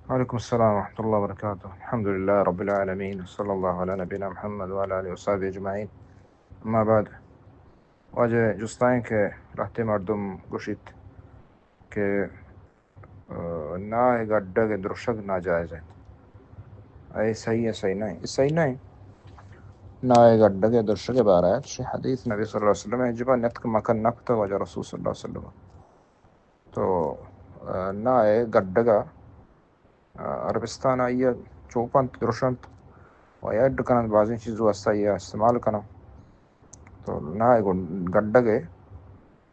وعلیکم السلام ورحمۃ اللہ وبرکاتہ۔ الحمدللہ رب العالمین، صلی اللہ علی نبینا محمد وعلی آلہ وصحبہ اجمعین۔ اما بعد، واجہ جستائیں کہ لہتے مردم گوشیت کہ، آ، ناہ ءِ گڈگ ءِ درشگ ناجائز انت۔ اے صحیح ہے، صحیح نہیں، صحیح نہیں۔ ناہ ءِ گڈگ ءِ درشگ ءِ بارہ ءَ چہ حدیث نبی صلی اللہ علیہ وسلم ءِ جبا نتک مکن نکتہ واجہ رسول صلی اللہ علیہ وسلم۔ تو، آ، ناہ ءِ گڈگ ءَ، آ، عربستان آئی ءَ چوپ انت، درش انت و ایڈ کن انت، بازیں چیزو ہست آئی ءَ استعمال کن انت۔ تو ناہ ءِ گڈ-، گڈگ ءِ،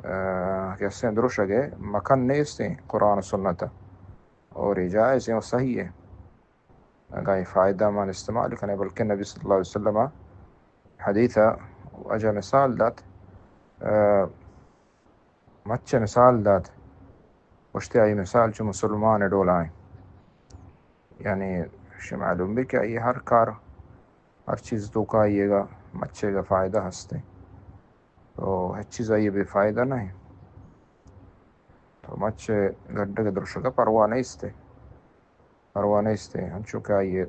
آ، کہ استیں درشگ ءِ مکن نیستیں قرآن و سنت ءَ، اور اے جائز ہیں و صحیح ہے۔ اگاں اے فائدہ من استعمال کنے، بلکہ نبی صلی اللہ علیہ وسلم ءَ حدیث ءَ واجہ مثال دات، آ، مچ ءِ مثال دات، گوشتے آئی مثال چو مسلمان ءِ ڈولا ایں۔ یعنی، شی معلوم بھی کہ آئی ہر کار، ہر چیز توکا آئی گا، مچ ءِ گا فائدہ ہستے۔ تو ہچ چیز آئی بے فائدہ نہیں۔ تو مچ ءِ گڈگ ءِ درشگ ءَ پرواہ نیستے۔ پرواہ نیستے، انچو کہ آئی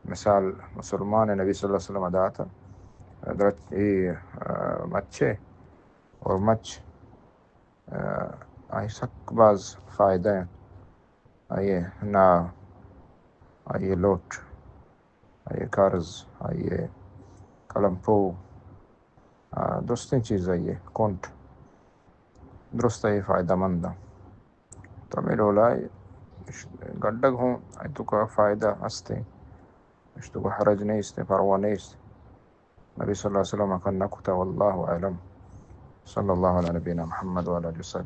مثال مسلمان ءِ نبی صلی اللہ علیہ وسلم دات۔ درچ-، اے، آ، مچ ءِ اور مچ، آ، آئی سک باز فائدہ ہیں۔ آئی ناہ، آئی لوٹ، آئی کرز، آئی کلمپو، آ، درستیں چیز آئی کنٹ، درست آئی فائدہ مند۔ تو ہمے ڈولا گڈگ ہوں آئی توکا فائدہ ہستے، اش توکا حرج نیست، پرواہ نیست۔ نبی صلی اللہ علیہ وسلم ءَ کن نہ کتا، واللہ اعلم۔ صلی اللہ علی نبینا محمد وعلی آلہ وصحبہ